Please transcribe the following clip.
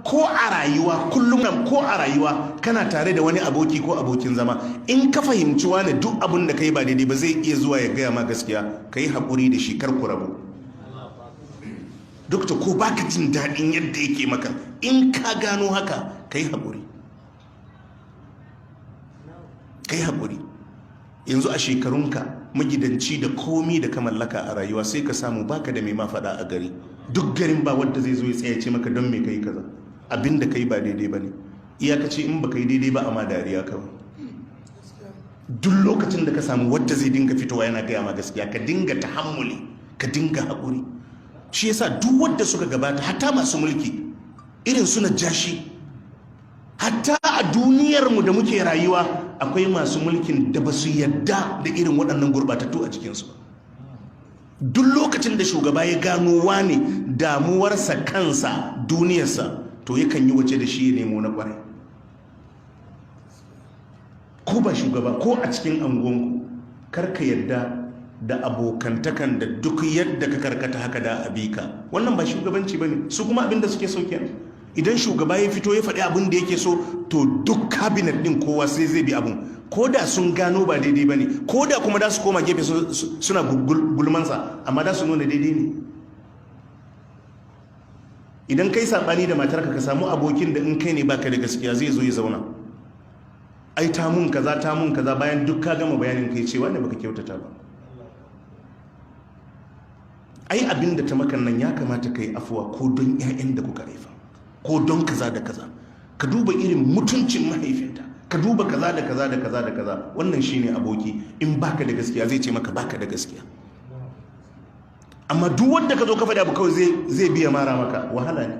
Ko a rayuwa kullum nan, ko a rayuwa kana tare da wani aboki ko abokin zama, in ka fahimci wani duk abin da kai ba daidai ba, zai iya zuwa ya gaya ma gaskiya, ka yi haƙuri da shi, kar ku rabu. Dokta, ko baka jin daɗin yadda yake maka, in ka gano haka, ka yi haƙuri, ka yi haƙuri. Yanzu a shekarunka, magidanci da komi da ka mallaka a rayuwa, sai ka samu baka da mai ma faɗa a gari. Duk garin ba wadda zai zo ya tsaya ce maka, "Don me kai kaza? Abin da kai ba daidai ba ne." Iyakaci in baka yi daidai ba, amma dariya kawai. Duk lokacin da ka samu wadda zai dinga fitowa yana gaya ma gaskiya, ka dinga tahammuli, ka dinga haƙuri. Shi yasa duk wadda suka gabata, hatta masu mulki irin suna jashi, hatta a duniyarmu da muke rayuwa, akwai masu mulkin da ba su yadda da irin waɗannan gurɓatattu a cikinsu ba. Duk lokacin da shugaba ya gano wane damuwarsa kansa, duniyarsa, to yakan yi waje da shi, ya nemo na kwarai. Ko ba shugaba, ko a cikin anguwanku, kar ka yadda da abokantakan da duk yadda ka karkata haka da abika. Wannan ba shugabanci ba ne. Su kuma abin da suke so kenan. Idan shugaba ya fito ya faɗi abin da yake so, to duk cabinet ɗin kowa sai zai bi abin, ko da sun gano ba daidai ba ne, ko da kuma da su koma gefe suna gulmansa, amma da su nuna daidai ne. Idan kai saɓani da matarka, ka samu abokin da in kai ne baka da gaskiya, zai zo ya zauna, "Ai ta mun kaza, ta mun kaza." Bayan duk ka gama bayanin, kai cewa ne baka kyautata ba, ai abin da ta makan nan ya kamata ka yi afuwa, ko don 'ya'yan da kuka haifa, ko don kaza da kaza, ka duba irin mutuncin mahaifinta, ka duba kaza da kaza da kaza da kaza. Wannan shine aboki. In baka da gaskiya, zai ce maka baka da gaskiya. Amma duk wanda ka zo ka faɗi abu, kawai zai biya mara maka, wahala ne.